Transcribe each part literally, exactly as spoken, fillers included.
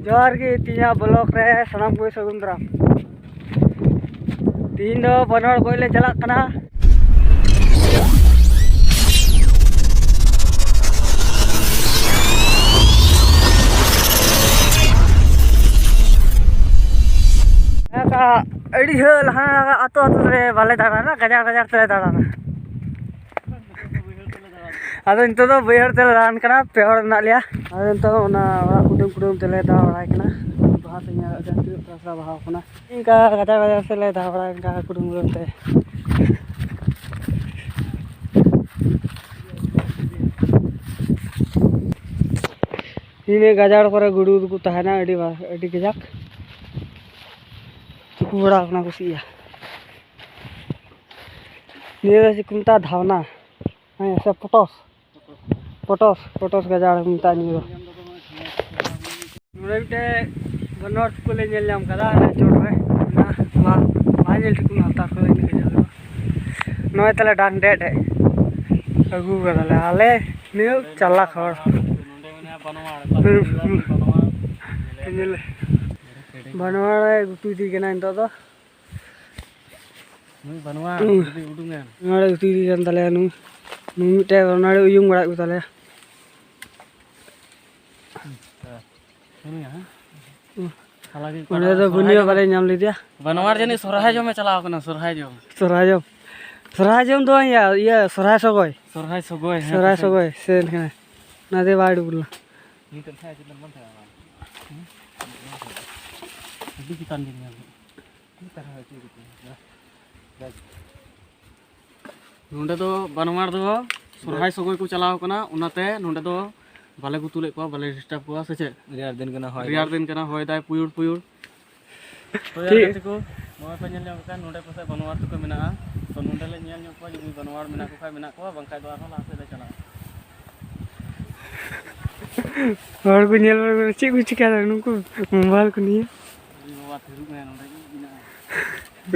ᱡᱚᱦᱟᱨ ᱜᱮ, ᱛᱤᱦᱤᱧᱟᱜ ᱵᱞᱚᱜ ᱨᱮ ᱥᱟᱱᱟᱢ ᱠᱚ ᱥᱟᱹᱜᱩᱱ ᱫᱟᱨᱟᱢ᱾ ᱛᱤᱦᱤᱧ ᱫᱚ ᱵᱟᱱᱣᱟᱲ ᱜᱚᱡ ᱞᱮ ᱪᱟᱞᱟᱜ ᱠᱟᱱᱟ᱾ ᱟᱹᱰᱤ ᱡᱷᱟᱹᱞ ᱦᱟᱸᱜ ᱟᱹᱛᱩ ᱟᱹᱛᱩ ᱨᱮ ᱵᱟᱞᱮ ᱫᱟᱬᱟᱱᱟ, ᱜᱟᱡᱟᱲ ᱜᱟᱡᱟᱲ ᱛᱮᱞᱮ ᱫᱟᱬᱟᱱᱟ᱾ ᱟᱫᱚ ᱱᱤᱛᱚᱜ ᱫᱚ ᱵᱟᱹᱭᱦᱟᱹᱲ ᱛᱮᱞᱮ ᱫᱟᱬᱟᱱ ᱠᱟᱱᱟ, ᱯᱮ ᱦᱚᱲ ᱢᱮᱱᱟᱜ ᱞᱮᱭᱟ᱾ ᱟᱫᱚ ᱱᱤᱛᱚᱜ ᱚᱱᱟ ᱚᱲᱟᱜ ᱠᱩᱰᱟᱹᱢ ᱠᱩᱰᱟᱹᱢ ᱛᱮᱞᱮ ᱫᱟᱬᱟ ᱵᱟᱲᱟᱭ ᱠᱟᱱᱟ᱾ ᱵᱟᱦᱟ ᱥᱮᱫ ᱧᱮᱞ ᱡᱟᱦᱟᱸ ᱛᱤᱱᱟᱹᱜ ᱛᱟᱨᱟ ᱛᱟᱨᱟ ᱵᱟᱦᱟ ᱠᱟᱱᱟ᱾ ᱤᱱᱠᱟ ᱜᱟᱡᱟᱲ ᱜᱟᱡᱟᱲ ᱛᱮᱞᱮ ᱫᱟᱬᱟ ᱵᱟᱲᱟᱭ ᱠᱟᱱᱟ ᱠᱩᱰᱟᱹᱢ ᱠᱩᱰᱟᱹᱢ ᱛᱮ᱾ ᱤᱱᱟᱹ ᱜᱟᱡᱟᱲ ᱠᱚᱨᱮ ᱜᱩᱰᱩ ᱫᱚᱠᱚ ᱛᱟᱦᱮᱱᱟ ᱟᱹᱰᱤ ᱵᱟ-, ᱟᱹᱰᱤ ᱠᱟᱡᱟᱠ᱾ ᱛᱩᱠᱩ ᱵᱟᱲᱟ ᱠᱟᱱᱟ ᱠᱚ ᱥᱤᱭᱟ᱾ ᱱᱤᱭᱟᱹ ᱫᱚ ᱪᱮᱫ ᱠᱚ ᱢᱮᱛᱟᱜᱼᱟ? ᱫᱷᱟᱣᱱᱟ᱾ ᱦᱮᱸ, ᱥᱮ ᱯᱚᱴᱚᱥ᱾ ᱯᱚᱴᱚᱥ, ᱯᱚᱴᱚᱥ ᱜᱟᱡᱟᱲ ᱢᱮᱛᱟᱜᱼᱟ ᱱᱤᱭᱟᱹ ᱫᱚ᱾ ᱱᱚᱰᱮ ᱢᱤᱫᱴᱮᱡ ᱵᱟᱱᱣᱟᱲ ᱛᱩᱠᱟᱹ ᱞᱮ ᱧᱮᱞ ᱧᱟᱢ ᱠᱟᱫᱟ, ᱟᱞᱮ ᱪᱚᱴ ᱨᱮ᱾ ᱚᱱᱟ ᱵᱟᱝ, ᱵᱟᱝ ᱧᱮᱞ ᱴᱷᱤᱠᱚᱜ ᱠᱟᱱᱟ ᱞᱟᱛᱟᱨ ᱠᱷᱚᱱ ᱤᱱᱟᱹᱜ ᱜᱟᱡᱟᱲ ᱫᱚ᱾ ᱱᱚᱜᱼᱚᱭ ᱛᱟᱞᱮ ᱰᱟᱝ ᱰᱮᱡ ᱰᱮᱡ ᱟᱹᱜᱩ ᱠᱟᱫᱟᱞᱮ ᱟᱞᱮ ᱱᱤᱭᱟᱹ ᱪᱟᱞᱟᱠ ᱦᱚᱲ᱾ ᱧᱮᱞ, ᱵᱟᱱᱣᱟᱲ ᱮ ᱜᱩᱯᱤ ᱤᱫᱤ ᱠᱟᱱᱟ ᱱᱤᱛᱚᱜ ᱫᱚ᱾ ᱱᱩᱭ ᱵᱟᱱᱣᱟᱲ ᱩᱸ᱾ ᱡᱩᱫᱤ ᱩᱰᱩᱝᱟ᱾ ᱵᱟᱱᱣᱟᱲ ᱮ ᱜᱩᱯᱤ ᱤᱫᱤ ᱠᱟᱱ ᱛᱟᱞᱮᱭᱟ ᱱᱩᱭ᱾ ᱱᱩᱭ ᱢᱤᱫᱴᱮᱡ ᱵᱟᱱᱣᱟᱲ ᱮ ᱩᱭᱩᱝ ᱵᱟᱲᱟᱭᱮᱫ ᱠᱚ ᱛᱟᱞᱮᱭᱟ᱾ ᱩᱱᱤᱭᱟ, ᱦᱮᱸ? ᱩᱸ᱾ ᱥᱟᱞᱟ ᱜᱮ ᱚᱸᱰᱮ ᱫᱚ ᱥᱚᱨᱦᱟᱭ ᱵᱩᱱᱤᱭᱟᱹ ᱡᱚᱢ᱾ ᱵᱟᱞᱮ ᱧᱟᱢ ᱞᱮᱫᱮᱭᱟ᱾ ᱵᱟᱱᱣᱟᱲ ᱡᱟᱹᱱᱤᱡ ᱥᱚᱨᱦᱟᱭ ᱡᱚᱢᱮ ᱪᱟᱞᱟᱣ ᱠᱟᱱᱟ, ᱥᱚᱨᱦᱟᱭ ᱡᱚᱢ᱾ ᱥᱚᱨᱦᱟᱭ ᱡᱚᱢ᱾ ᱥᱚᱨᱦᱟᱭ ᱡᱚᱢ ᱫᱚ ᱵᱟᱝ ᱭᱟ, ᱤᱭᱟᱹ, ᱥᱚᱨᱦᱟᱭ ᱥᱚᱜᱚᱭ᱾ ᱥᱚᱨᱦᱟᱭ ᱥᱚᱜᱚᱭ, ᱦᱮᱸ, ᱥᱚᱨᱦᱟᱭ ᱯᱟᱥᱮᱡ᱾ ᱥᱚᱜᱚᱭ ᱥᱮᱱ ᱠᱟᱱᱟ᱾ ᱚᱱᱟᱛᱮ ᱵᱟᱭ ᱩᱰᱩᱠ ᱞᱮᱱᱟ᱾ ᱱᱤᱛ ᱦᱮᱡ ᱠᱟᱛᱮ ᱵᱟᱝ ᱛᱟᱦᱮᱸ ᱠᱟᱱᱟ᱾ ᱦᱩᱸ? ᱟᱹᱰᱤ ᱪᱮᱛᱟᱱ ᱜᱮ ᱧᱮᱞ ᱦᱩᱭᱩᱜᱼᱟ᱾ ᱱᱚᱸᱰᱮ ᱫᱚ ᱵᱟᱱᱣᱟᱲ ᱫᱚ ᱥᱚᱨᱦᱟᱭ ᱥᱚᱜᱚᱭ ᱠᱚ ᱪᱟᱞᱟᱣ ᱠᱟᱱᱟ, ᱚᱱᱟᱛᱮ ᱱᱚᱸᱰᱮ ᱫᱚ ᱵᱟᱞᱮ ᱜᱩᱛᱩ ᱞᱮᱫ ᱠᱚᱣᱟ, ᱵᱟᱞᱮ ᱰᱤᱥᱴᱟᱵᱽ ᱠᱚᱣᱟ, ᱥᱮ ᱪᱮᱫ? ᱨᱮᱭᱟᱲ ᱫᱤᱱ ᱠᱟᱱᱟ, ᱦᱚᱭ ᱨᱮᱭᱟᱲ ᱫᱟᱭ᱾ ᱫᱤᱱ ᱠᱟᱱᱟ, ᱦᱚᱭ ᱫᱟᱭ ᱯᱩᱭᱩᱲ ᱯᱩᱭᱩᱲ᱾ ᱛᱚ, ᱴᱷᱤᱠ᱾ ᱜᱟᱛᱮ ᱠᱚ, ᱱᱚᱜᱼᱚᱭ ᱯᱮ ᱧᱮᱞ ᱧᱟᱢ ᱠᱟᱱ, ᱱᱚᱸᱰᱮ ᱯᱟᱥᱮᱡ ᱵᱟᱱᱣᱟᱲ ᱛᱟᱠᱚ ᱢᱮᱱᱟᱜᱼᱟ᱾ ᱛᱚ, ᱱᱚᱸᱰᱮ ᱞᱮ ᱧᱮᱞ ᱧᱚᱜ ᱠᱚᱣᱟ, ᱡᱩᱫᱤ ᱵᱟᱱᱣᱟᱲ ᱢᱮᱱᱟᱜ ᱠᱚ ᱠᱷᱟᱡ ᱢᱮᱱᱟᱜ ᱠᱚᱣᱟ, ᱵᱟᱝᱠᱷᱟᱡ ᱫᱚ ᱟᱨᱦᱚᱸ ᱞᱟᱦᱟ ᱥᱮᱫ ᱞᱮ ᱪᱟᱞᱟᱜᱼᱟ᱾ ᱦᱚᱲ ᱠᱚ ᱧᱮᱞ ᱵᱟᱲᱟ ᱠᱚ, ᱪᱮᱫ ᱠᱚ ᱪᱤᱠᱟᱹᱭᱟ ᱱᱩᱠᱩ ᱢᱳᱵᱟᱭᱤᱞ ᱠᱚ ᱱᱤᱭᱟᱹ? ᱩᱨᱤ ᱵᱟᱵᱟ, ᱛᱟᱹᱨᱩᱵ ᱢᱮᱱᱟᱭᱟ ᱱᱚᱸᱰᱮ ᱜᱮ ᱢᱮᱱᱟᱜᱼᱟ᱾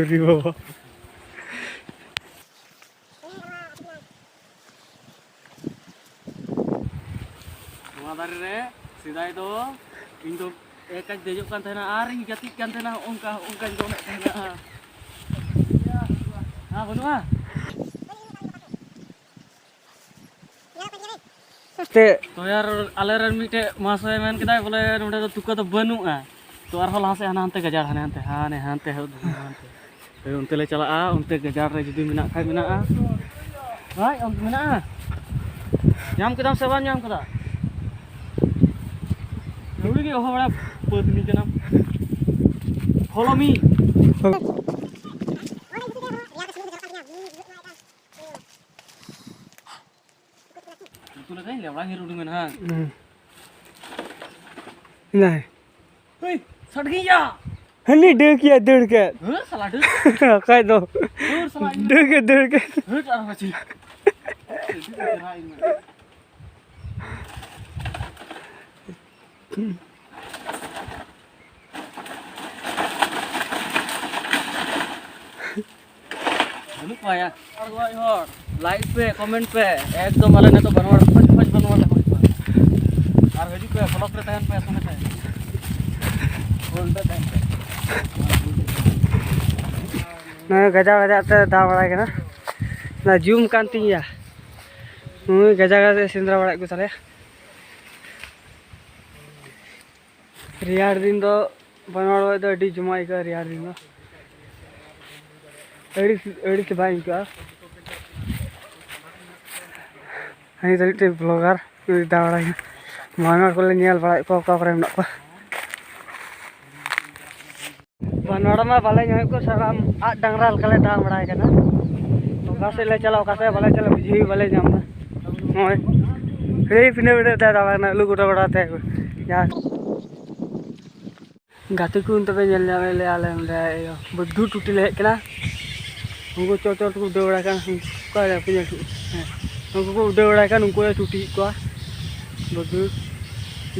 ᱩᱨᱤ ᱵᱟᱵᱟ᱾ ᱱᱚᱣᱟ ᱫᱟᱨᱮ ᱨᱮ ᱥᱮᱫᱟᱭ ᱫᱚ ᱤᱧ ᱫᱚ ᱮᱠᱟᱧ ᱫᱮᱡᱚᱜ ᱠᱟᱱ ᱛᱟᱦᱮᱱᱟ ᱟᱨᱤᱧ ᱜᱟᱛᱮᱜ ᱠᱟᱱ ᱛᱟᱦᱮᱱᱟ, ᱦᱚᱸᱜᱼᱚ ᱱᱚᱝᱠᱟ, ᱦᱚᱸᱜᱼᱚ ᱱᱚᱝᱠᱟᱧ ᱫᱚᱱᱮᱫ ᱛᱟᱦᱮᱱᱟ᱾ ᱦᱮᱸ, ᱵᱟᱹᱱᱩᱜᱼᱟ? ᱛᱮ ᱛᱚ ᱭᱟᱨ, ᱟᱞᱮᱨᱮᱱ ᱢᱤᱫᱴᱮᱡ ᱢᱟᱦᱟᱥᱚᱭ ᱢᱮᱱ ᱠᱮᱫᱟᱭ ᱵᱚᱞᱮ ᱱᱚᱸᱰᱮ ᱫᱚ ᱛᱩᱠᱟᱹ ᱫᱚ ᱵᱟᱹᱱᱩᱜᱼᱟ᱾ ᱛᱚ ᱟᱨᱦᱚᱸ ᱞᱟᱦᱟ ᱥᱮᱫ ᱦᱟᱱᱮ ᱦᱟᱱᱛᱮ ᱜᱟᱡᱟᱲ, ᱦᱟᱱᱮ ᱦᱟᱱᱛᱮ, ᱦᱟᱱᱮ ᱦᱟᱱᱛᱮ, ᱦᱟᱱᱮ ᱦᱟᱱᱛᱮ᱾ ᱦᱳᱭ, ᱚᱱᱛᱮ ᱞᱮ ᱪᱟᱞᱟᱜᱼᱟ, ᱚᱱᱛᱮ ᱜᱟᱡᱟᱲ ᱨᱮ ᱡᱩᱫᱤ ᱢᱮᱱᱟᱜ ᱠᱷᱟᱡ ᱢᱮᱱᱟᱜᱼᱟ᱾ ᱵᱷᱟᱭ, ᱚᱱᱛᱮ ᱢᱮᱱᱟᱜᱼᱟ? ᱧᱟᱢ ᱠᱮᱫᱟᱢ ᱥᱮ ᱵᱟᱢ ᱧᱟᱢ ᱠᱮᱫᱟ? ᱟᱹᱣᱲᱤ ᱜᱮ ᱦᱚᱦᱚ ᱵᱟᱲᱟ ᱯᱟᱹᱛᱱᱤ ᱠᱟᱱᱟᱢ᱾ Follow me᱾ ᱩᱛᱩ ᱞᱮᱠᱟᱧ ᱞᱮᱣᱲᱟ ᱧᱤᱨ ᱩᱰᱩᱝ ᱮᱱᱟ᱾ ᱦᱩᱸ᱾ ᱱᱟᱭ᱾ ᱦᱮᱭ, ᱥᱟᱰᱜᱮᱭᱟ᱾ ᱦᱟᱹᱱᱤ ᱰᱟᱹᱠ ᱭᱟ ᱫᱟᱹᱲ ᱠᱮᱫ᱾ ᱦᱮᱸ, ᱥᱟᱞᱟ ᱰᱟᱹᱠ᱾ ᱚᱠᱚᱭ ᱫᱚ? ᱦᱟᱹᱨ ᱥᱟᱞᱟ ᱤᱧ᱾ ᱰᱟᱹᱠ ᱭᱟ ᱫᱟᱹᱲ ᱠᱮᱫ᱾ ᱦᱟᱹᱴ ᱟᱨ ᱢᱟᱹᱪᱤ᱾ ᱮᱭ, ᱰᱟᱹᱠ ᱮ ᱪᱮᱦᱨᱟ ᱤᱧ ᱢᱮ᱾ ᱵᱟᱹᱱᱩᱜ ᱠᱚᱣᱟ ᱭᱟ᱾ ᱟᱨ ᱜᱚᱡ ᱦᱚᱲ, like ᱯᱮ, comment ᱯᱮ, ᱮᱠᱫᱚᱢ ᱟᱞᱮ ᱱᱤᱛᱚᱜ ᱵᱟᱱᱣᱟᱲ ᱠᱷᱚᱡ, ᱠᱷᱚᱡ ᱵᱟᱱᱣᱟᱲ ᱞᱮ ᱦᱩᱭ ᱠᱚᱣᱟ᱾ ᱟᱨ ᱦᱤᱡᱩᱜ ᱯᱮ, vlog ᱨᱮ ᱛᱟᱦᱮᱱ ᱯᱮ, ᱥᱚᱸᱜᱮ ᱛᱮ᱾ ᱜᱳᱞ ᱨᱮ ᱛᱟᱦᱮᱱ ᱯᱮ᱾ ᱱᱚᱜᱼᱚᱭ ᱜᱟᱡᱟᱲ ᱜᱟᱡᱟᱲ ᱛᱮ ᱫᱟᱬᱟ ᱵᱟᱲᱟᱭ ᱠᱟᱱᱟ᱾ ᱚᱱᱟ zoom ᱠᱟᱱ ᱛᱤᱧ ᱜᱮᱭᱟ᱾ ᱱᱩᱭ ᱜᱟᱡᱟᱲ ᱜᱟᱡᱟᱲ ᱛᱮ ᱥᱮᱸᱫᱽᱨᱟ ᱵᱟᱲᱟᱭᱮᱫ ᱠᱚ ᱛᱟᱞᱮᱭᱟ᱾ ᱨᱮᱭᱟᱲ ᱫᱤᱱ ᱫᱚ ᱵᱟᱱᱣᱟᱲ ᱫᱚ ᱟᱹᱰᱤ ᱡᱚᱢᱟᱜ ᱟᱹᱭᱠᱟᱹᱜᱼᱟ ᱨᱮᱭᱟᱲ ᱫᱤᱱ ᱫᱚ᱾ ᱟᱹᱲᱤᱥ, ᱟᱹᱲᱤᱥ ᱵᱟᱝ ᱟᱹᱭᱠᱟᱹᱜᱼᱟ᱾ ᱦᱟᱹᱱᱤ ᱫᱚ ᱢᱤᱫᱴᱮᱱ vlogger, ᱩᱱᱤ ᱫᱟᱬᱟ ᱵᱟᱲᱟᱭ ᱠᱟᱱᱟ᱾ ᱵᱟᱱᱣᱟᱲ ᱠᱚᱞᱮ ᱧᱮᱞ ᱵᱟᱲᱟᱭᱮᱫ ᱠᱚᱣᱟ, ᱚᱠᱟ ᱠᱚᱨᱮ ᱢᱮᱱᱟᱜ ᱠᱚᱣᱟ᱾ ᱵᱟᱱᱣᱟᱲ ᱢᱟ ᱵᱟᱞᱮ ᱧᱟᱢᱮᱫ ᱠᱚ, ᱥᱟᱱᱟᱢ ᱟᱫ ᱰᱟᱝᱨᱟ ᱞᱮᱠᱟᱞᱮ ᱫᱟᱬᱟ ᱵᱟᱲᱟᱭ ᱠᱟᱱᱟ᱾ ᱚᱠᱟ ᱥᱮᱫ ᱞᱮ ᱪᱟᱞᱟᱜ, ᱚᱠᱟ ᱥᱮᱫ ᱵᱟᱞᱮ ᱪᱟᱞᱟᱜ, ᱵᱩᱡᱷᱟᱹᱣ ᱜᱮ ᱵᱟᱞᱮ ᱧᱟᱢ ᱮᱫᱟ᱾ ᱱᱚᱜᱼᱚᱭ ᱦᱤᱲᱤ ᱯᱤᱱᱟᱹ ᱵᱤᱲᱟᱹ ᱛᱮ ᱫᱟᱬᱟ ᱠᱟᱱᱟ, ᱟᱹᱞᱩ ᱜᱚᱴᱟ ᱜᱚᱴᱟ ᱛᱮ ᱡᱟᱦᱟᱸ ᱜᱟᱛᱮ ᱠᱚ ᱱᱤᱛᱚᱜ ᱯᱮ ᱧᱮᱞ ᱧᱟᱢᱮᱫ ᱞᱮᱭᱟ, ᱟᱞᱮ ᱱᱚᱸᱰᱮ ᱤᱭᱟᱹ ᱵᱩᱫᱽᱫᱷᱩ ᱴᱩᱴᱤ ᱞᱮ ᱦᱮᱡ ᱠᱟᱱᱟ᱾ ᱩᱱᱠᱩ ᱪᱚᱴ ᱪᱚᱴ ᱛᱮᱠᱚ ᱩᱰᱟᱹᱣ ᱵᱟᱲᱟᱭ ᱠᱟᱱᱟ, ᱚᱠᱟ ᱨᱮ ᱯᱮ ᱧᱮᱞ ᱴᱷᱤᱠ? ᱦᱮᱸ, ᱩᱱᱠᱩ ᱠᱚ ᱩᱰᱟᱹᱣ ᱵᱟᱲᱟᱭ ᱠᱟᱱ, ᱩᱱᱠᱩ ᱞᱮ ᱴᱩᱴᱤᱭᱮᱫ ᱠᱚᱣᱟ᱾ ᱵᱩᱫᱽᱫᱷᱩ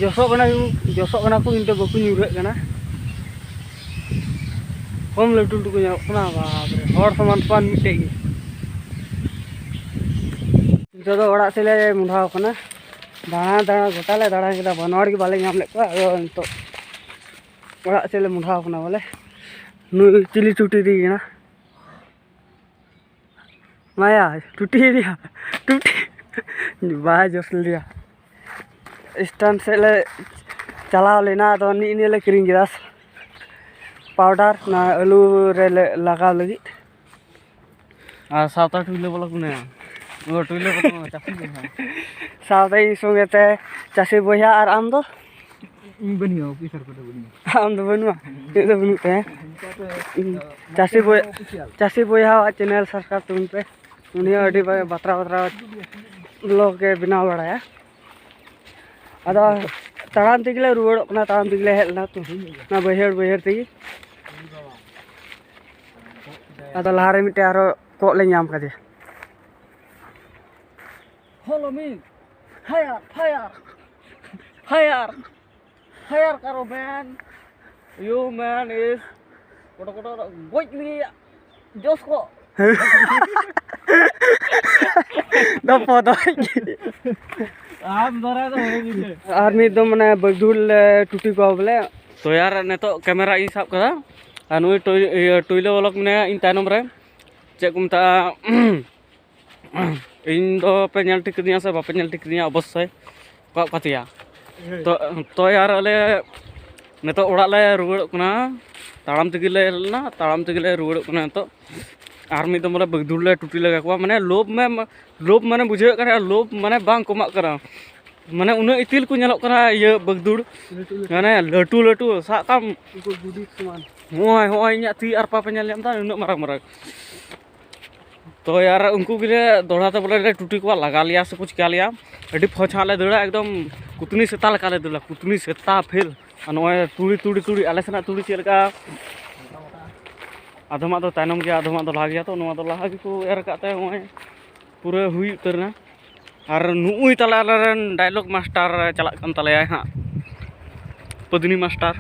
ᱡᱚᱥᱚᱜ ᱠᱟᱱᱟ ᱠᱚ, ᱡᱚᱥᱚᱜ ᱠᱟᱱᱟ ᱠᱚ, ᱠᱤᱱᱛᱩ ᱵᱟᱠᱚ ᱧᱩᱨᱦᱟᱹᱜ ᱠᱟᱱᱟ᱾ ᱠᱚᱢ ᱞᱟᱹᱴᱩ ᱞᱟᱹᱴᱩ ᱠᱚ ᱧᱮᱞᱚᱜ ᱠᱟᱱᱟ, ᱵᱟᱯᱨᱮ, ᱦᱚᱲ ᱥᱚᱢᱟᱱ ᱥᱚᱢᱟᱱ ᱢᱤᱫᱴᱮᱡ ᱜᱮ᱾ ᱱᱤᱛᱚᱜ ᱫᱚ ᱚᱲᱟᱜ ᱥᱮᱫ ᱞᱮ ᱢᱚᱦᱰᱟᱣ ᱠᱟᱱᱟ᱾ ᱫᱟᱬᱟ ᱫᱟᱬᱟ ᱜᱚᱴᱟ ᱞᱮ ᱫᱟᱬᱟ ᱠᱮᱫᱟ, ᱵᱟᱱᱣᱟᱲ ᱜᱮ ᱵᱟᱞᱮ ᱧᱟᱢ ᱞᱮᱫ ᱠᱚᱣᱟ᱾ ᱟᱫᱚ ᱱᱤᱛᱚᱜ ᱚᱲᱟᱜ ᱥᱮᱫ ᱞᱮ ᱢᱚᱦᱰᱟᱣ ᱠᱟᱱᱟ ᱵᱚᱞᱮ᱾ ᱱᱩᱭ ᱪᱤᱞᱤ ᱪᱩᱴᱤ ᱤᱫᱤᱭᱮ ᱠᱟᱱᱟ? ᱢᱟᱭᱟ, ᱴᱩᱴᱤ ᱤᱫᱤᱭᱟ, ᱴᱩᱴᱤ᱾ ᱵᱟᱭ ᱡᱚᱥ ᱞᱮᱫᱮᱭᱟ᱾ ᱥᱴᱮᱱᱰ ᱥᱮᱫ ᱞᱮ ᱪᱟᱞᱟᱣ ᱞᱮᱱᱟ, ᱟᱫᱚ ᱱᱤᱜ ᱱᱤᱭᱟᱹ ᱞᱮ ᱠᱤᱨᱤᱧ ᱠᱮᱫᱟ ᱯᱟᱣᱰᱟᱨ, ᱚᱱᱟ ᱟᱹᱞᱩ ᱨᱮ ᱞᱟᱜᱟᱣ ᱞᱟᱹᱜᱤᱫ᱾ ᱟᱨ ᱥᱟᱶᱛᱟ ᱴᱩᱭᱞᱟᱹ ᱵᱚᱞᱚᱠ ᱢᱮᱱᱟᱭᱟ᱾ ᱚ, ᱴᱩᱭᱞᱟᱹ ᱵᱚᱞᱚᱠ ᱢᱮᱱᱟᱭᱟ, ᱪᱟᱹᱥᱤ ᱵᱚᱭᱦᱟ᱾ ᱥᱟᱶᱛᱮ ᱤᱧ ᱥᱚᱸᱜᱮ ᱛᱮ ᱪᱟᱹᱥᱤ ᱵᱚᱭᱦᱟ᱾ ᱟᱨ ᱟᱢ ᱫᱚ? ᱤᱧ ᱵᱟᱹᱱᱩᱧᱟ, ᱚᱯᱷᱤᱥᱟᱨ ᱠᱚᱫᱚ ᱵᱟᱹᱱᱩᱧᱟ᱾ ᱟᱢ ᱫᱚ ᱵᱟᱹᱱᱩᱜᱼᱟ? ᱤᱧ ᱫᱚ ᱵᱟᱹᱱᱩᱜ ᱛᱟᱭᱟ᱾ ᱤᱧ ᱪᱟᱹᱥᱤ ᱵᱚᱭ-, ᱚᱯᱷᱤᱥᱤᱭᱟᱞ᱾ ᱪᱟᱹᱥᱤ ᱵᱚᱭᱦᱟᱣᱟᱜ ᱪᱮᱱᱮᱞ ᱥᱟᱵᱥᱠᱨᱟᱭᱤᱵ ᱛᱟᱵᱚᱱ ᱯᱮ᱾ ᱩᱱᱤ ᱦᱚᱸ ᱟᱹᱰᱤ ᱵᱟ-, ᱵᱟᱛᱨᱟᱣ ᱵᱟᱛᱨᱟᱣ ᱵᱞᱚᱜ ᱮ ᱵᱮᱱᱟᱣ ᱵᱟᱲᱟᱭᱟ᱾ ᱟᱫᱚ ᱛᱟᱲᱟᱢ ᱛᱮᱜᱮ ᱞᱮ ᱨᱩᱣᱟᱹᱲᱚᱜ ᱠᱟᱱᱟ, ᱛᱟᱲᱟᱢ ᱛᱮᱜᱮ ᱞᱮ ᱦᱮᱡ ᱞᱮᱱᱟ ᱛᱚ, ᱚᱱᱟ ᱵᱟᱹᱭᱦᱟᱹᱲ ᱵᱟᱹᱭᱦᱟᱹᱲ ᱛᱮᱜᱮ᱾ ᱟᱫᱚ ᱞᱟᱦᱟᱨᱮ ᱢᱤᱫᱴᱮᱡ ᱟᱨᱚ ᱠᱚᱜ ᱞᱮ ᱧᱟᱢ ᱠᱟᱫᱮᱭᱟ᱾ Follow me. Fire, fire. Fire. Fire ᱠᱟᱨᱚ man. You man is ᱠᱚᱴᱚ ᱠᱚᱴᱚ ᱜᱚᱡ ᱞᱟᱹᱜᱤᱫ ᱡᱚᱥ ᱠᱚ᱾ ᱫᱚᱯᱚ ᱫᱚᱡ᱾ ᱟᱢ ᱫᱟᱨᱟᱭ ᱫᱚ ᱦᱩᱭ ᱜᱮ᱾ ᱟᱨ ᱢᱤᱫ ᱫᱚᱢ ᱢᱟᱱᱮ ᱵᱟᱹᱜᱫᱩᱲ ᱞᱮ ᱴᱩᱴᱤ ᱠᱚᱣᱟ ᱵᱚᱞᱮ᱾ ᱛᱚ ᱭᱟᱨ, ᱱᱤᱛᱚᱜ ᱠᱮᱢᱮᱨᱟ ᱤᱧ ᱥᱟᱵ ᱠᱟᱫᱟ ᱟᱨ ᱱᱩᱭ ᱴᱩᱭ-, ᱤᱭᱟᱹ, ᱴᱩᱭᱞᱟᱹ ᱵᱚᱞᱚᱠ ᱢᱮᱱᱟᱭᱟ ᱤᱧ ᱛᱟᱭᱱᱚᱢ ᱨᱮ᱾ ᱪᱮᱫ ᱠᱚ ᱢᱮᱛᱟᱜᱼᱟ? ᱤᱧ ᱫᱚ ᱯᱮ ᱧᱮᱞ ᱴᱷᱤᱠ ᱠᱤᱫᱤᱧᱟ ᱥᱮ ᱵᱟᱯᱮ ᱧᱮᱞ ᱴᱷᱤᱠ ᱠᱤᱫᱤᱧᱟ? ᱚᱵᱚᱥᱥᱳᱭ ᱠᱚ ᱠᱟᱛᱮᱭᱟ᱾ ᱛᱚ, ᱛᱚ ᱭᱟᱨ, ᱟᱞᱮ ᱱᱤᱛᱚᱜ ᱚᱲᱟᱜ ᱞᱮ ᱨᱩᱣᱟᱹᱲᱚᱜ ᱠᱟᱱᱟ᱾ ᱛᱟᱲᱟᱢ ᱛᱮᱜᱮ ᱞᱮ ᱦᱮᱡ ᱞᱮᱱᱟ, ᱛᱟᱲᱟᱢ ᱛᱮᱜᱮ ᱞᱮ ᱨᱩᱣᱟᱹᱲᱚᱜ ᱠᱟᱱᱟ ᱱᱤᱛᱚᱜ᱾ ᱟᱨ ᱢᱤᱫ ᱫᱚᱢ ᱵᱚᱞᱮ ᱵᱟᱹᱜᱫᱩᱲ ᱞᱮ ᱴᱩᱴᱤ ᱞᱟᱜᱟ ᱠᱚᱣᱟ᱾ ᱢᱟᱱᱮ ᱞᱳᱵᱷ ᱢᱮ, ᱞᱳᱵᱷ ᱢᱟᱱᱮ ᱵᱩᱡᱷᱟᱹᱣ ᱠᱟᱱᱟ, ᱞᱳᱵᱷ ᱢᱟᱱᱮ ᱵᱟᱝ ᱠᱚᱢᱟᱜ ᱠᱟᱱᱟ᱾ ᱢᱟᱱᱮ ᱩᱱᱟᱹᱜ ᱤᱛᱤᱞ ᱠᱚ ᱧᱮᱞᱚᱜ ᱠᱟᱱᱟ ᱤᱭᱟᱹ ᱵᱟᱹᱜᱫᱩᱲ᱾ ᱞᱟᱹᱴᱩ ᱞᱟᱹᱴᱩ᱾ ᱢᱟᱱᱮ ᱞᱟᱹᱴᱩ ᱞᱟᱹᱴᱩ ᱥᱟᱵ ᱠᱟᱢ᱾ ᱩᱱᱠᱩ ᱜᱩᱰᱤ ᱥᱚᱢᱟᱱ᱾ ᱦᱚᱸᱜᱼᱚᱭ, ᱦᱚᱸᱜᱼᱚᱭ ᱤᱧᱟᱹᱜ ᱛᱤ ᱟᱨᱯᱟ ᱯᱮ ᱧᱮᱞ ᱧᱟᱢ ᱮᱫᱟ, ᱩᱱᱟᱹᱜ ᱢᱟᱨᱟᱝ ᱢᱟᱨᱟᱝ᱾ ᱛᱚ ᱭᱟᱨ, ᱩᱱᱠᱩ ᱜᱮᱞᱮ ᱫᱚᱦᱲᱟ ᱛᱮ ᱵᱚᱞᱮ ᱞᱮ ᱴᱩᱴᱤ ᱠᱚᱣᱟ, ᱞᱟᱜᱟ ᱞᱮᱭᱟ ᱥᱮ ᱠᱚ ᱪᱤᱠᱟ ᱞᱮᱭᱟ᱾ ᱟᱹᱰᱤ ᱯᱷᱚᱡᱽ ᱦᱟᱸᱜ ᱞᱮ ᱫᱟᱹᱲᱟ, ᱮᱠᱫᱚᱢ ᱠᱩᱛᱱᱤ ᱥᱮᱛᱟ ᱞᱮᱠᱟ ᱞᱮ ᱫᱟᱹᱲᱟ, ᱠᱩᱛᱱᱤ ᱥᱮᱛᱟ ᱯᱷᱮᱞ᱾ ᱟᱨ ᱱᱚᱜᱼᱚᱭ ᱛᱩᱲᱤ, ᱛᱩᱲᱤ, ᱛᱩᱲᱤ, ᱟᱞᱮ ᱥᱮᱱᱟᱜ ᱛᱩᱲᱤ ᱪᱮᱫ ᱞᱮᱠᱟ? ᱟᱫᱚᱢᱟᱜ ᱫᱚ ᱛᱟᱭᱱᱚᱢ ᱜᱮᱭᱟ, ᱟᱫᱚᱢᱟᱜ ᱫᱚ ᱞᱟᱦᱟ ᱜᱮᱭᱟ᱾ ᱛᱚ ᱱᱚᱣᱟ ᱫᱚ ᱞᱟᱦᱟ ᱜᱮᱠᱚ ᱮᱨ ᱟᱠᱟᱫ ᱛᱮ ᱱᱚᱜᱼᱚᱭ ᱯᱩᱨᱟᱹ ᱦᱩᱭ ᱩᱛᱟᱹᱨ ᱮᱱᱟ᱾ ᱟᱨ ᱱᱩᱜᱼᱩᱭ ᱛᱟᱞᱮ ᱟᱞᱮᱨᱮᱱ ᱰᱟᱭᱞᱚᱜ ᱢᱟᱥᱴᱟᱨ ᱪᱟᱞᱟᱜ ᱠᱟᱱ ᱛᱟᱞᱮᱭᱟᱭ ᱦᱟᱸᱜ, ᱯᱟᱹᱫᱽᱱᱤ ᱢᱟᱥᱴᱟᱨ᱾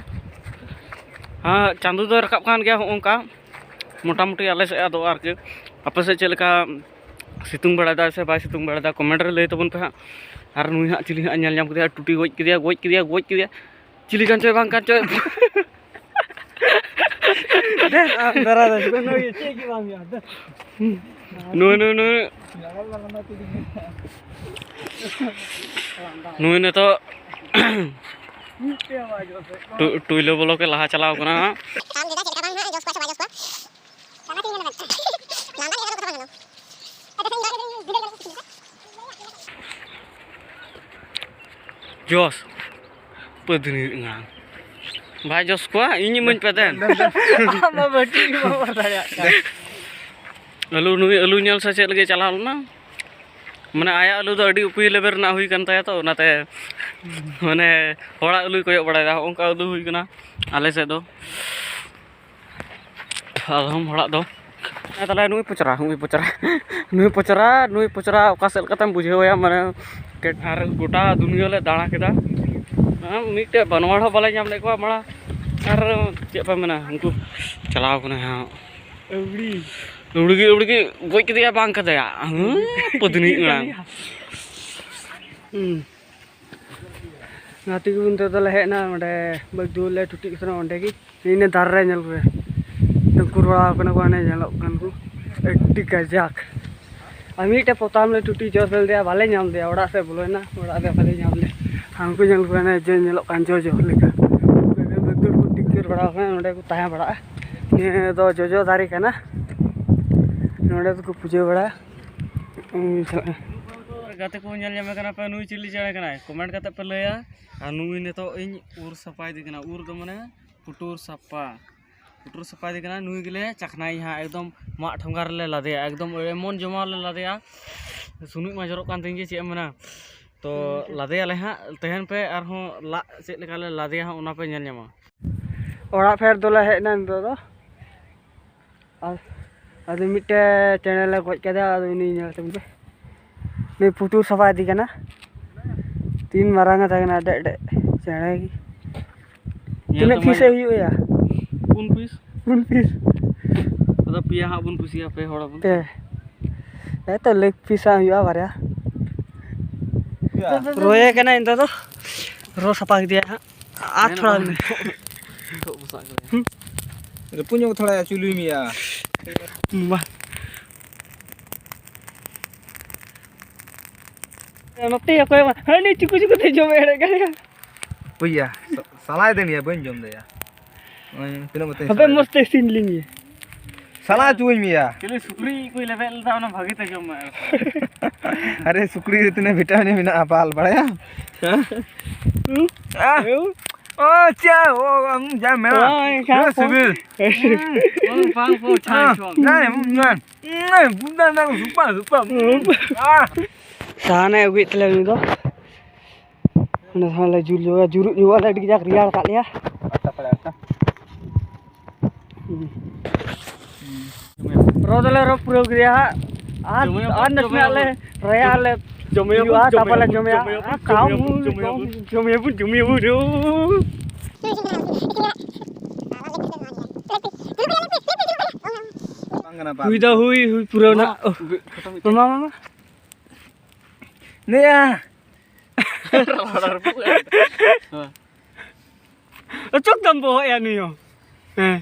ᱦᱮᱸ, ᱪᱟᱸᱫᱳ ᱫᱚᱭ ᱨᱟᱠᱟᱵ ᱠᱟᱱ ᱜᱮᱭᱟ ᱦᱚᱸᱜᱼᱚ ᱱᱚᱝᱠᱟ ᱢᱚᱴᱟᱢᱩᱴᱤ ᱟᱞᱮ ᱥᱮᱫ᱾ ᱟᱫᱚ ᱟᱨᱠᱤ ᱟᱯᱮ ᱥᱮᱫ ᱪᱮᱫ ᱞᱮᱠᱟ ᱥᱤᱛᱩᱝ ᱵᱟᱲᱟᱭᱮᱫᱟᱭ ᱥᱮ ᱵᱟᱭ ᱥᱤᱛᱩᱝ ᱵᱟᱲᱟᱭᱮᱫᱟ, ᱠᱚᱢᱮᱱᱴ ᱨᱮ ᱞᱟᱹᱭ ᱛᱟᱵᱚᱱ ᱯᱮ ᱦᱟᱸᱜ᱾ ᱟᱨ ᱱᱩᱭ ᱦᱟᱸᱜ ᱪᱤᱞᱤ ᱦᱟᱸᱜ ᱧᱮᱞ ᱧᱟᱢ ᱠᱮᱫᱮᱭᱟ, ᱴᱩᱴᱤ ᱜᱚᱡ ᱠᱮᱫᱮᱭᱟ, ᱜᱚᱡ ᱠᱮᱫᱮᱭᱟ, ᱜᱚᱡ ᱠᱮᱫᱮᱭᱟ᱾ ᱪᱤᱞᱤ ᱠᱟᱱ ᱪᱚᱭ ᱵᱟᱝ ᱠᱟᱱ ᱪᱚᱭ᱾ ᱫᱮᱱ ᱟᱢ ᱫᱟᱨᱟ ᱫᱚ ᱠᱳᱱᱳ ᱤᱭᱟᱹ ᱪᱮᱫ ᱜᱮ ᱵᱟᱝ ᱦᱩᱭᱩᱜᱼᱟ᱾ ᱫᱮᱱ᱾ ᱱᱩᱭ, ᱱᱩᱭ, ᱱᱩᱭ᱾ ᱱᱩᱭ ᱱᱤᱛᱚᱜ ᱴᱩ-, ᱴᱩᱭᱞᱟᱹ ᱵᱚᱞᱚᱠ ᱮ ᱞᱟᱦᱟ ᱪᱟᱞᱟᱣ ᱠᱟᱱᱟ ᱦᱟᱸᱜ᱾ ᱡᱚᱥ᱾ ᱯᱟᱹᱫᱽᱱᱤ ᱮᱱᱟᱝ᱾ ᱵᱟᱭ ᱡᱚᱥ ᱠᱚᱣᱟ, ᱤᱧ ᱤᱢᱟᱹᱧ ᱯᱮ ᱫᱮᱱ᱾ ᱟᱢ ᱢᱟ ᱵᱟᱹᱴᱤ ᱜᱮ ᱵᱟᱢ ᱚᱨ ᱫᱟᱲᱮᱭᱟᱜ ᱠᱟᱱ᱾ ᱟᱹᱞᱩ, ᱱᱩᱭ ᱟᱹᱞᱩ ᱧᱮᱞ ᱥᱮ ᱪᱮᱫ ᱞᱟᱹᱜᱤᱫ ᱪᱟᱞᱟᱣ ᱞᱮᱱᱟ? ᱢᱟᱱᱮ ᱟᱭᱟᱜ ᱟᱹᱞᱩ ᱫᱚ ᱟᱹᱰᱤ ᱩᱯᱟᱹᱭ level ᱨᱮᱱᱟᱜ ᱦᱩᱭ ᱠᱟᱱ ᱛᱟᱭᱟ ᱛᱚ, ᱚᱱᱟᱛᱮ ᱢᱟᱱᱮ ᱦᱚᱲᱟᱜ ᱟᱹᱞᱩᱭ ᱠᱚᱭᱚᱜ ᱵᱟᱲᱟᱭᱮᱫᱟ᱾ ᱦᱚᱸᱜᱼᱚ ᱱᱚᱝᱠᱟ ᱟᱹᱞᱩ ᱦᱩᱭ ᱠᱟᱱᱟ ᱟᱞᱮ ᱥᱮᱫ ᱫᱚ᱾ ᱟᱫᱚᱢ ᱦᱚᱲᱟᱜ ᱫᱚ᱾ ᱦᱮᱸ, ᱛᱟᱦᱞᱮ ᱱᱩᱭ ᱯᱚᱪᱨᱟ, ᱱᱩᱭ ᱯᱚᱪᱨᱟ, ᱱᱩᱭ ᱯᱚᱪᱨᱟ, ᱱᱩᱭ ᱯᱚᱪᱨᱟ ᱚᱠᱟ ᱥᱮᱫ ᱞᱮᱠᱟᱛᱮᱢ ᱵᱩᱡᱷᱟᱹᱣ ᱮᱭᱟ? ᱢᱟᱱᱮ, ᱟᱨ ᱜᱚᱴᱟ ᱫᱩᱱᱤᱭᱟᱹ ᱞᱮ ᱫᱟᱬᱟ ᱠᱮᱫᱟ᱾ ᱦᱮᱸ, ᱢᱤᱫᱴᱮᱡ ᱵᱟᱱᱣᱟᱲ ᱦᱚᱸ ᱵᱟᱞᱮ ᱧᱟᱢ ᱞᱮᱫ ᱠᱚᱣᱟ ᱢᱟᱲᱟᱝ᱾ ᱟᱨ ᱪᱮᱫ ᱯᱮ ᱢᱮᱱᱟ, ᱩᱱᱠᱩ ᱪᱟᱞᱟᱣ ᱠᱟᱱᱟᱭ ᱦᱟᱸᱜ᱾ ᱟᱹᱣᱲᱤ᱾ ᱟᱹᱣᱲᱤ ᱜᱮ, ᱟᱹᱣᱲᱤ ᱜᱮ ᱜᱚᱡ ᱠᱮᱫᱮᱭᱟ, ᱵᱟᱝ ᱠᱮᱫᱮᱭᱟ᱾ ᱦᱮᱸ, ᱯᱟᱹᱫᱽᱱᱤ ᱟᱲᱟᱝ᱾ ᱦᱩᱸ᱾ ᱜᱟᱛᱮ ᱠᱚ ᱱᱤᱛᱚᱜ ᱫᱚᱞᱮ ᱦᱮᱡ ᱮᱱᱟ, ᱱᱚᱰᱮ ᱵᱟᱹᱜᱽᱫᱩ ᱞᱮ ᱴᱩᱴᱤᱜ ᱠᱟᱱᱟ ᱚᱸᱰᱮ ᱜᱮ᱾ ᱤᱱᱟᱹ ᱫᱟᱨᱮ ᱨᱮ ᱧᱮᱞ ᱠᱚ, ᱫᱩᱠᱩᱨ ᱵᱟᱲᱟ ᱠᱟᱱᱟ ᱠᱚ, ᱦᱟᱱᱮ ᱧᱮᱞᱚᱜ ᱠᱟᱱ ᱠᱚ ᱟᱹᱰᱤ ᱠᱟᱡᱟᱠ᱾ ᱟᱨ ᱢᱤᱫᱴᱮᱡ ᱯᱚᱛᱟᱢ ᱞᱮ ᱴᱩᱴᱤ ᱦᱚᱪᱚ ᱞᱮᱫᱮᱭᱟ, ᱵᱟᱞᱮ ᱧᱟᱢ ᱞᱮᱫᱮᱭᱟ, ᱚᱲᱟᱜ ᱥᱮᱫ ᱵᱚᱞᱚᱭᱮᱱᱟ, ᱚᱲᱟᱜ ᱨᱮ ᱵᱟᱞᱮ ᱧᱟᱢ ᱞᱮᱫᱮᱭᱟ᱾ ᱦᱟᱱᱠᱩ ᱧᱮᱞ ᱠᱚ, ᱦᱟᱱᱮ ᱡᱮ ᱧᱮᱞᱚᱜ ᱠᱟᱱ ᱡᱚ ᱡᱚ ᱞᱮᱠᱟ, ᱵᱟᱹᱜᱽᱫᱩ ᱠᱚ ᱴᱤᱠᱟᱹᱨ ᱵᱟᱲᱟ ᱠᱟᱱᱟ, ᱱᱚᱸᱰᱮ ᱠᱚ ᱛᱟᱦᱮᱸ ᱵᱟᱲᱟᱜᱼᱟ᱾ ᱱᱤᱭᱟᱹ ᱫᱚ ᱡᱚᱡᱚ ᱫᱟᱨᱮ ᱠᱟᱱᱟ, ᱱᱚᱸᱰᱮ ᱫᱚᱠᱚ ᱯᱩᱡᱟᱹ ᱵᱟᱲᱟᱭᱟ᱾ ᱩᱱᱤ ᱥᱟᱞᱟᱜ ᱜᱟᱛᱮ ᱠᱚ ᱧᱮᱞ ᱧᱟᱢᱮ ᱠᱟᱱᱟ ᱯᱮ, ᱱᱩᱭ ᱪᱤᱞᱤ ᱪᱮᱬᱮ ᱠᱟᱱᱟᱭ? comment ᱠᱟᱛᱮ ᱯᱮ ᱞᱟᱹᱭᱟ᱾ ᱟᱨ ᱱᱩᱭ ᱱᱤᱛᱚᱜ ᱤᱧ ᱩᱨ ᱥᱟᱯᱷᱟᱭᱮᱫᱮ ᱠᱟᱱᱟ᱾ ᱩᱨ ᱫᱚ ᱢᱟᱱᱮ ᱯᱩᱴᱩᱨ ᱥᱟᱯᱷᱟ, ᱯᱩᱴᱩᱨ ᱥᱟᱯᱷᱟᱭᱮᱫᱮ ᱠᱟᱱᱟ᱾ ᱱᱩᱭ ᱜᱮᱞᱮ ᱪᱟᱠᱷᱱᱟᱭᱟ ᱦᱟᱸᱜ, ᱮᱠᱫᱚᱢ ᱢᱟᱜ ᱴᱷᱚᱸᱜᱟ ᱨᱮᱞᱮ ᱞᱟᱫᱮᱭᱟ, ᱮᱠᱫᱚᱢ ᱮᱢᱚᱱ ᱡᱚᱢᱟ ᱞᱮ ᱞᱟᱫᱮᱭᱟ, ᱥᱩᱱᱩᱡ ᱢᱟ ᱡᱚᱨᱚᱜ ᱠᱟᱱ ᱛᱤᱧ ᱜᱮ, ᱪᱮᱫ ᱮᱢ ᱢᱮᱱᱟ᱾ ᱛᱚ ᱞᱟᱫᱮᱭᱟᱞᱮ ᱦᱟᱸᱜ, ᱛᱟᱦᱮᱱ ᱯᱮ, ᱟᱨᱦᱚᱸ ᱞᱟᱜ ᱪᱮᱫ ᱞᱮᱠᱟᱞᱮ ᱞᱟᱫᱮᱭᱟ ᱦᱟᱸᱜ, ᱚᱱᱟ ᱯᱮ ᱧᱮᱞ ᱧᱟᱢᱟ᱾ ᱚᱲᱟᱜ ᱯᱷᱮᱰ ᱫᱚᱞᱮ ᱦᱮᱡ ᱮᱱᱟ ᱱᱤᱛᱚᱜ ᱫᱚ᱾ ᱟᱨ ᱟᱫᱚ ᱢᱤᱫᱴᱮᱡ ᱪᱮᱬᱮ ᱞᱮ ᱜᱚᱡ ᱠᱮᱫᱮᱭᱟ, ᱟᱫᱚ ᱩᱱᱤ ᱧᱮᱞ ᱛᱟᱵᱚᱱ ᱯᱮ᱾ ᱱᱩᱭ ᱯᱩᱴᱩᱨ ᱥᱟᱯᱷᱟ ᱤᱫᱤ ᱠᱟᱱᱟ᱾ ᱛᱤᱱ ᱢᱟᱨᱟᱝ ᱮ ᱛᱟᱦᱮᱸ ᱠᱟᱱᱟ, ᱮᱰᱮ ᱮᱰᱮ ᱪᱮᱬᱮ ᱜᱮ᱾ ᱧᱮᱞ ᱛᱤᱱᱟᱹᱜ ᱛᱟᱢᱟᱭ ᱯᱤᱥ ᱮ ᱦᱩᱭᱩᱜ ᱟᱭᱟ? ᱯᱩᱱ ᱯᱤᱥ᱾ ᱯᱩᱱ ᱯᱤᱥ᱾ ᱟᱫᱚ ᱯᱮᱭᱟ ᱦᱟᱸᱜ ᱵᱚᱱ ᱯᱤᱥᱤᱭᱟ, ᱯᱮ ᱦᱚᱲ ᱟᱵᱚᱱ᱾ ᱯᱮ᱾ ᱦᱮᱸ ᱛᱚ, ᱞᱮᱜᱽ ᱯᱤᱥ ᱦᱟᱸᱜ ᱦᱩᱭᱩᱜᱼᱟ ᱵᱟᱨᱭᱟ᱾ ᱨᱚᱭᱮ ᱠᱟᱱᱟ ᱱᱤᱛᱚᱜ ᱫᱚ᱾ ᱨᱚ ᱥᱟᱯᱷᱟ ᱠᱮᱫᱮᱭᱟ ᱦᱟᱸᱜ᱾ ᱟᱨ ᱛᱷᱚᱲᱟ ᱢᱮᱱᱟᱜᱼᱟ᱾ ᱨᱟᱹᱯᱩᱫ ᱧᱚᱜ ᱛᱷᱚᱲᱟ ᱪᱩᱞᱩᱭ ᱢᱮᱭᱟ᱾ ᱵᱟ᱾ ᱱᱚᱛᱮ ᱚᱠᱚᱭ ᱢᱟ ᱦᱟᱹᱱᱤ ᱪᱩᱠᱩ ᱪᱩᱠᱩ ᱛᱮ ᱡᱚᱢ ᱮᱲᱮ ᱠᱟᱱᱟ᱾ ᱩᱭᱟ, ᱥᱟ-, ᱥᱟᱞᱟᱭ ᱫᱮᱱ ᱭᱟ, ᱵᱟᱹᱧ ᱡᱚᱢ ᱫᱟᱭᱟ᱾ ᱱᱚᱜᱼᱚᱭ ᱛᱤᱱᱟᱹᱜ ᱢᱚᱛᱚᱧ ᱦᱟᱯᱮ ᱥᱟᱞᱟᱭ ᱢᱚᱡᱽ ᱛᱮ ᱤᱥᱤᱱ ᱞᱤᱧ ᱜᱮ᱾ ᱥᱟᱞᱟ ᱦᱚᱪᱚᱣᱟᱹᱧ ᱢᱮᱭᱟ᱾ ᱪᱤᱞᱤ ᱥᱩᱠᱨᱤ ᱠᱚᱭ ᱞᱮᱵᱮᱫ ᱞᱮᱫᱟ, ᱚᱱᱟ ᱵᱷᱟᱜᱤ ᱛᱮ ᱡᱚᱢ ᱢᱮ᱾ ᱟᱨᱮ, ᱥᱩᱠᱨᱤ ᱨᱮ ᱛᱤᱱᱟᱹᱜ ᱵᱷᱤᱴᱟᱢᱤᱱ ᱢᱮᱱᱟᱜᱼᱟ, ᱵᱟᱞ ᱵᱟᱲᱟᱭᱟ᱾ ᱦᱩᱸ? ᱟᱦ! ᱦᱩᱸ? ᱚ, ᱪᱮᱫ? ᱚ, ᱟᱢ ᱡᱟ ᱢᱮᱱᱟ᱾ ᱚ, ᱮᱱᱠᱷᱟᱱ ᱛᱤᱱᱟᱹᱜ ᱠᱚ ᱥᱤᱵᱤᱞ᱾ ᱦᱩᱸ, ᱵᱟᱝ ᱠᱚ ᱪᱷᱟᱭ ᱟᱦ, ᱪᱚᱝ᱾ ᱡᱟᱭ, ᱦᱩᱸ, ᱡᱟᱭ᱾ ᱦᱩᱸ, ᱵᱩᱫᱟ ᱱᱟ ᱥᱩᱯᱟ, ᱥᱩᱯᱟ᱾ ᱦᱩᱸ᱾ ᱟᱦ! ᱥᱟᱦᱟᱱᱮ ᱟᱹᱜᱩᱭᱮᱫ ᱛᱟᱞᱮᱭᱟ ᱩᱱᱤ ᱫᱚ᱾ ᱚᱸᱰᱮ ᱠᱷᱚᱱ ᱞᱮ ᱡᱩᱞ ᱧᱚᱜᱟ, ᱡᱩᱨᱩᱜ ᱧᱚᱜᱟ ᱞᱮ, ᱟᱹᱰᱤ ᱠᱟᱡᱟᱠ ᱨᱮᱭᱟᱲ ᱠᱟᱜ ᱞᱮᱭᱟ᱾ ᱟᱴᱴᱟ ᱯᱟᱲᱮ ᱟᱴᱴᱟ᱾ ᱦᱩᱸ᱾ ᱨᱚ ᱫᱚᱞᱮ ᱨᱚ ᱯᱩᱨᱟᱹᱣ ᱠᱮᱫᱟ ᱦᱟᱸᱜ᱾ ᱟᱨ, ᱡᱚᱢᱮᱭᱟᱵᱚᱱ, ᱟᱨ ᱱᱟᱥᱮᱱᱟᱜ ᱞᱮ ᱡᱚᱢᱮᱭᱟᱵᱚᱱ᱾ ᱨᱚᱭᱟ ᱞᱮ ᱡᱚᱢᱮᱭᱟᱵᱚᱱ, ᱦᱩᱭᱩᱜᱼᱟ, ᱛᱟᱨᱯᱚᱨ ᱞᱮ ᱡᱚᱢᱮᱭᱟᱵᱚᱱ, ᱡᱚᱢᱮᱭᱟ᱾ ᱡᱚᱢᱮᱭᱟᱵᱚᱱ, ᱟᱨ ᱠᱟᱣ ᱡᱚᱢᱮᱭᱟᱵᱚᱱ, ᱢᱩ-, ᱡᱚᱢᱮᱭᱟᱵᱚᱱ, ᱡᱚᱢᱮᱭᱟᱵᱚᱱ, ᱡᱚᱢᱮᱭᱟᱵᱚᱱ᱾ ᱵᱟᱝ ᱠᱟᱱᱟ, ᱵᱟᱝ᱾ ᱦᱩᱭ ᱫᱚ ᱦᱩᱭ, ᱦᱩᱭ ᱯᱩᱨᱟᱹᱣ ᱱᱟ᱾ ᱢᱟ, ᱳᱦ, ᱯᱷᱳᱴᱳ ᱢᱤᱫᱴᱮᱡ᱾ ᱢᱟᱢᱟ, ᱢᱟᱢᱟ᱾ ᱱᱮᱭᱟ᱾ ᱨᱚᱲ ᱨᱚᱲ ᱯᱩᱨᱟᱹ᱾ ᱦᱮᱸ᱾ ᱚᱪᱚᱜ ᱛᱟᱢ ᱵᱚᱦᱚᱜ ᱭᱟ ᱱᱩᱭ ᱦᱚᱸ᱾ ᱦᱮᱸ᱾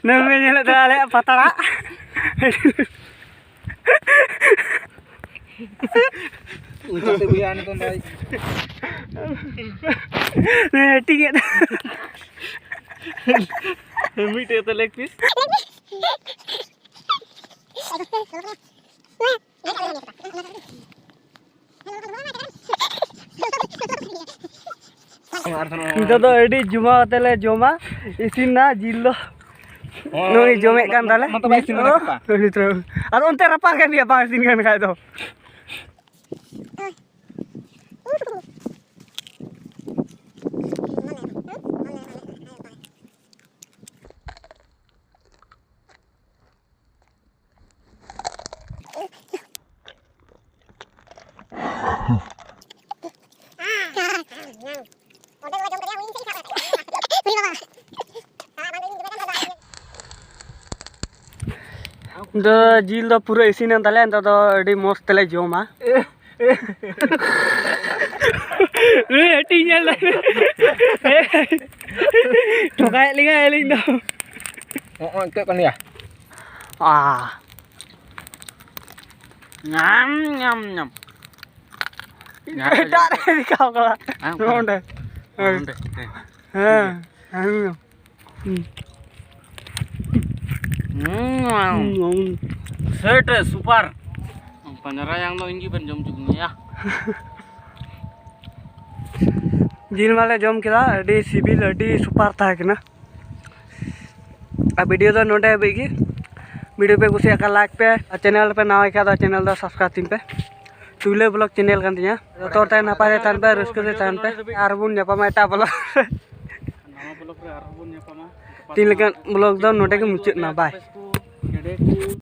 ᱱᱚᱣᱟ ᱧᱮᱞᱮᱫ ᱫᱚ ᱟᱞᱮᱭᱟᱜ ᱯᱟᱛᱲᱟ᱾ ᱩᱱᱤ ᱪᱟᱥᱮ ᱵᱩᱡᱷᱟᱹᱜᱼᱟ ᱱᱤᱛᱚᱝ ᱫᱚ᱾ ᱦᱮᱸ, ᱦᱟᱹᱴᱤᱧ ᱮᱫ᱾ ᱢᱤᱫᱴᱮᱡ ᱠᱟᱛᱮ ᱞᱮᱜ ᱯᱤᱥ᱾ ᱱᱤᱛᱚᱜ ᱫᱚ ᱟᱹᱰᱤ ᱡᱚᱢᱟ ᱠᱟᱛᱮ ᱞᱮ ᱡᱚᱢᱟ, ᱤᱥᱤᱱ ᱱᱟ ᱡᱤᱞ ᱫᱚ᱾ ᱱᱩᱭ ᱡᱚᱢᱮᱫ ᱠᱟᱱ ᱛᱟᱞᱮ᱾ ᱱᱚᱛᱮ ᱵᱟᱭ ᱤᱥᱤᱱ ᱠᱟᱱᱟ, ᱜᱟᱯᱟ᱾ ᱟᱫᱚ ᱚᱱᱛᱮ ᱨᱟᱯᱟᱜ ᱠᱟᱱ ᱜᱮᱭᱟ, ᱵᱟᱝ ᱤᱥᱤᱱ ᱠᱟᱱ ᱠᱷᱟᱡ ᱫᱚ᱾ ᱫᱚ ᱡᱤᱞ ᱫᱚ ᱯᱩᱨᱟᱹ ᱤᱥᱤᱱ ᱮᱱ ᱛᱟᱞᱮᱭᱟ, ᱱᱤᱛᱚᱜ ᱫᱚ ᱟᱹᱰᱤ ᱢᱚᱡᱽ ᱛᱮᱞᱮ ᱡᱚᱢᱟ᱾ ᱦᱟᱹᱴᱤᱧ ᱧᱮᱞ ᱫᱟᱭ᱾ ᱴᱷᱚᱠᱟᱭᱮᱫ ᱞᱤᱧᱟᱭ ᱟᱹᱞᱤᱧ ᱫᱚ᱾ ᱱᱚᱜᱼᱚᱭ ᱪᱮᱫ ᱠᱟᱱ ᱜᱮᱭᱟ? ᱧᱟᱢ, ᱧᱟᱢ, ᱧᱟᱢ᱾ ᱮᱴᱟᱜ ᱨᱮ ᱫᱮᱠᱷᱟᱣ ᱠᱟᱫᱟ᱾ ᱦᱮᱸ, ᱱᱚᱰᱮ᱾ ᱱᱚᱰᱮ᱾ ᱦᱮᱸ, ᱦᱮᱸ᱾ ᱦᱩᱸ᱾ ᱥᱮᱴ ᱨᱮ ᱥᱩᱯᱟᱨ᱾ ᱯᱟᱸᱡᱽᱨᱟ ᱭᱟᱝ ᱫᱚ ᱤᱧ ᱜᱮ ᱵᱮᱱ ᱡᱚᱢ ᱦᱚᱪᱚ ᱠᱤᱧᱟ᱾ ᱡᱤᱞ ᱢᱟᱞᱮ ᱡᱚᱢ ᱠᱮᱫᱟ, ᱟᱹᱰᱤ ᱥᱤᱵᱤᱞ, ᱟᱹᱰᱤ ᱥᱩᱯᱟᱨ ᱛᱟᱦᱮᱸ ᱠᱟᱱᱟ᱾ ᱟᱨ ᱵᱷᱤᱰᱤᱭᱳ ᱫᱚ ᱱᱚᱰᱮ ᱦᱟᱹᱵᱤᱡ ᱜᱮ᱾ ᱵᱷᱤᱰᱤᱭᱳ ᱯᱮ ᱠᱩᱥᱤᱭᱟᱜ ᱠᱷᱟᱱ ᱞᱟᱭᱤᱠ ᱯᱮ, ᱟᱨ ᱪᱮᱱᱮᱞ ᱯᱮ ᱱᱟᱣᱟ ᱠᱷᱟᱱ ᱫᱚ ᱪᱮᱱᱮᱞ ᱫᱚ ᱥᱟᱵᱥᱠᱨᱟᱭᱤᱵ ᱛᱤᱧ ᱯᱮ᱾ ᱴᱩᱭᱞᱟᱹ ᱵᱞᱚᱜ ᱪᱮᱱᱮᱞ ᱠᱟᱱ ᱛᱤᱧᱟ᱾ ᱡᱚᱛᱚ ᱦᱚᱲ ᱛᱮ ᱱᱟᱯᱟᱭ ᱛᱮ ᱛᱟᱦᱮᱱ ᱯᱮ, ᱨᱟᱹᱥᱠᱟᱹ ᱛᱮ ᱛᱟᱦᱮᱱ ᱯᱮ᱾ ᱟᱨ ᱵᱚᱱ ᱧᱟᱯᱟᱢᱟ ᱮᱴᱟᱜ ᱵᱞᱚᱜ ᱨᱮ᱾ ᱱᱟᱣᱟ ᱵᱞᱚᱜ ᱨᱮ ᱟᱨᱦᱚᱸ ᱵᱚᱱ ᱧᱟᱯᱟᱢᱟ᱾ ᱛᱤᱱ ᱞᱮᱠᱟᱱ ᱵᱞᱚᱜ ᱫᱚ ᱱᱚᱰᱮ ᱜᱮ ᱢᱩᱪᱟᱹᱫ ᱮᱱᱟ᱾ ᱵᱟᱭ᱾ ᱜᱮᱰᱮ ᱠᱚ